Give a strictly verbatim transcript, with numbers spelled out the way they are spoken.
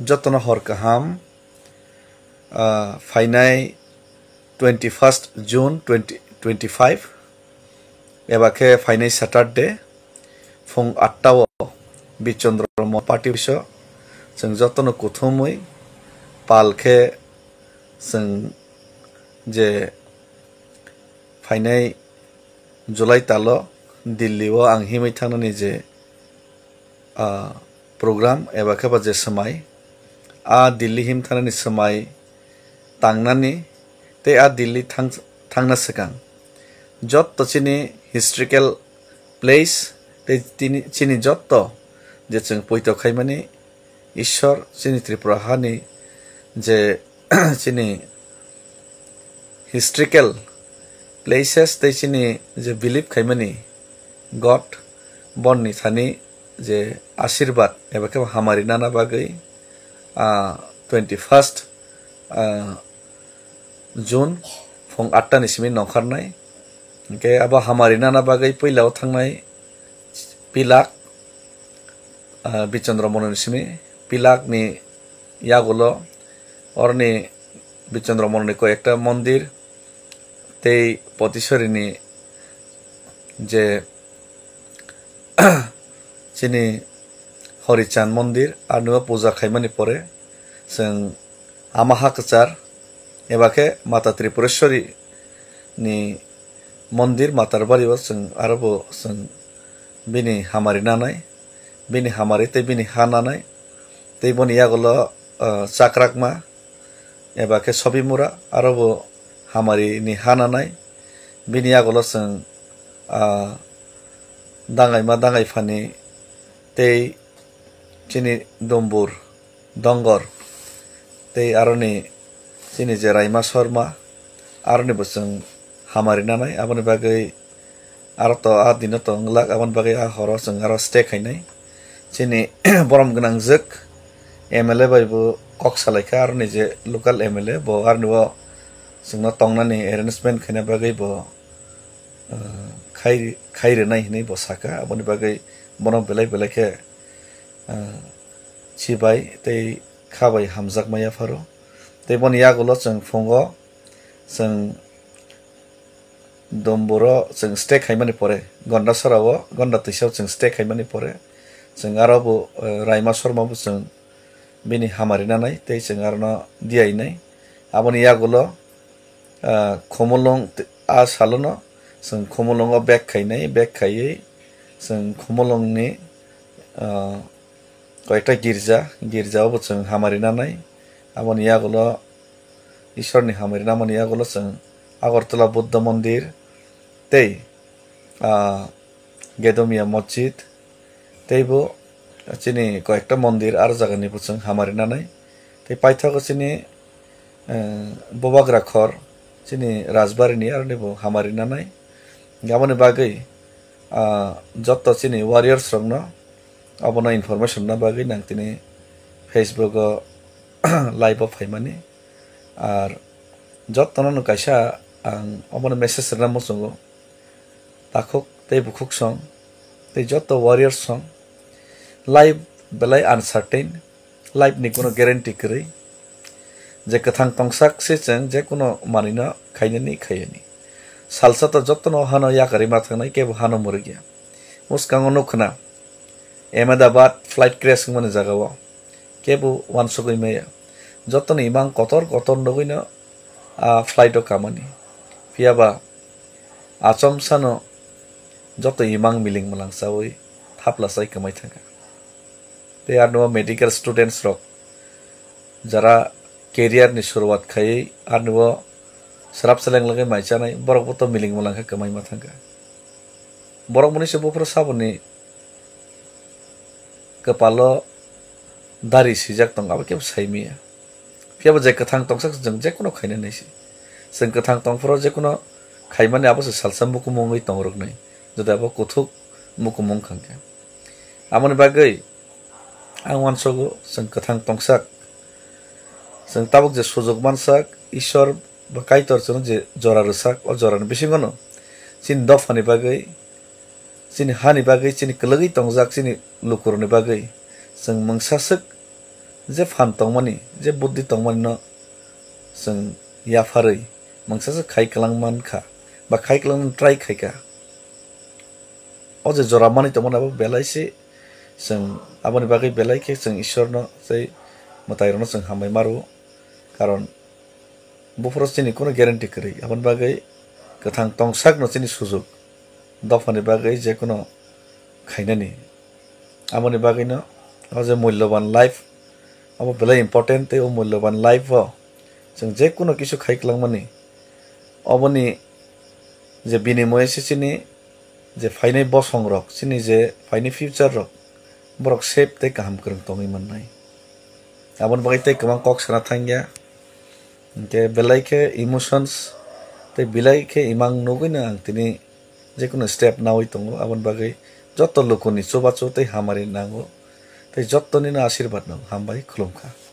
Jotono hor kaham, ah, phainai twenty first June twenty twenty five, eba khe phainai Saturday, phung atta o Bichondro Mon party office o chwng jotono kuthumwi pal khe chwng je phainai July talo Delhi o ang himwi thangnani je, ah, program eba khe ba je swmai, a Delhi him thangnani swmai tangnani tei a Delhi thang-, thangna swkang jotto chini historical place tei tini, chini jotto je chwng poito khaimani Ishwar, chini Tripura hani je chini historical places tei chini je believe khaimani God, bonni thani je asirbat eba khe hamari nana bagwi, ah, twenty first, ah, June phung atta ni simi nongkharnai. Hingkhe abo hamari nana bagwi puila o thangnai Pilak, ah, Bichondro Mon ni simi, Pilak ni yagulo oroni Bichondro Mon ni koi ekta mondir tei Potisori ni je chini Horichand mondir, aroni o puja khaimani pore chwng ama ha kwchar eba khe Mata Tripureshwari ni mondir Matarbari o chwng aro bo chwng bini hamari nanai, bini hamari tei bini ha nanai, tei boni yagulo, ah, Chakrakma eba khe Sobimura aro bo hamari ni ha nanai, bini yagulo chwng, ah, Dangaima Dangai Phani tei chini Dombur Dongor tei aroni chini je Raima Sorma aroni bo chwng hamari nanai, aboni bagwi aro to a dino to wnglak, aboni bagwi a horo chwng aro stay khainai. Chini borom gwnangjwk M L A bai bo kok salaikha, aroni je local M L A bo aroni o chwngno tongnani arrangement khaina bagwi bo, ah, khai, khai rwnai hinwi bo sakha, aboni bagwi bono belai belai khe, ah, chibai tei kha bai hamjakma yapharo. Tei boni yagulo chwng phungo chwng Domburo chwng stay khaimani pore, Gondasora o, Gonda Twisa o chwng stay khaimani pore, chwng aro bo, eh, Raima Sorma bo chwng bini hamari nanai tei chwng arono diyainai. Aboni yagulo, ah, Khumulwng t-, a salono chwng Khumulwngo bag khainai, bag khaiwi chwng Khumulwngni, ah, koyekta girja, girjao bo chwng hamari nanai. Aboni yagulo Ishwarni hamari namani yagulo chwng Agartala Buddha Mondir tei, ah, Gedomia Masjid tei bo chini koyekta mondir aro jagani bo chwng hamari nanai. Tei paithago chini, eh, Bubagra Khor, chini Rajbari ni aroni bo hamari nanai. Aboni bagwi, ah, jotto chini warriors rokno abono information na bagwi nang tini Facebook o live o phaimani. Ar jottono no kaisa ang obono message rwna muchungo. Takhuk tei bukhuk song tei jotto warriors song. Life belai uncertain, life ni kuno guarantee kwrwi. Je kwthang tongsak se chwng je kuno manwino khainani khaiyani. Salsa to jottono hano yakarwi ma thangnai, kebo hano mwrwkya. Bwskango nuk khna Ahmedabad flight crash wngmani jagao kebo uansugwi maya. Jottoni imang kotor kotor nugwino a flight o kamani. Phiyaba achomsano joto imang miling mwlang chawi thapla chai kwmai thangkha. Tei aroni o medical students rok jara career ni suruwat khaiwi aroni o swrap seleng lagwi mai chanai, borok bo to miling mwlang khe kwmai ma thangkha. Borok mwnwi se buphuru saboni kwpalo dari swijak tongo, abo kebo sai maya. Phiyaba je kwthang tongsa chwng je kuno khaina nai se. Chwng kwthang tongphuru je kuno khaimani abo se salsa mukumu wngwi tongrwknai, jodi abo kuthuk mukumu wngkha khe. Aboni bagwi ang uansugo chwng kwthang tongsak. Chwng tabuk je sujuk mansak, Ishwar ba Kaitor chwngno je jora rwsak, o jorani bisingono chini dophani bagwi, chini hani bagwi, chini kwlwgwi tongjak chini lukurokni bagwi chwng mungsa swk je phan tongmani, je buddhi tongmani no chwng yapharwi mungsa se khai kwlang mankha ba khai kwlangna try khaikha. O je jora manwi tongmani abo belai se chwng aboni bagwi belai khe chwng Ishwarno tei mwtairokno chwng hambai maro, karon buphuru chini kuno guarantee kwrwi, aboni bagwi kwthang tongsakno chini sujuk dophani bagwi je kuno khainani. Aboni bagwino o je mulyoban life abo belai important, tei o mulyoban life o chwng je kuno kisu khai kwlangmani oboni je binimoye se chini je phainai bosongrok, chini je phainai future rok, borok safe tei kaham kwrwng tongwi mannai. Aboni bagwi tei kwbang kok sana thangya, hinkhe belai khe emotions tei belai khe imang nugwino ang tini jekunu step nawi tongo. Aboni bagwi joto lukuni chubachu tei hamari nango, tei jotonino asirwad nango. Hambai, khulumkha.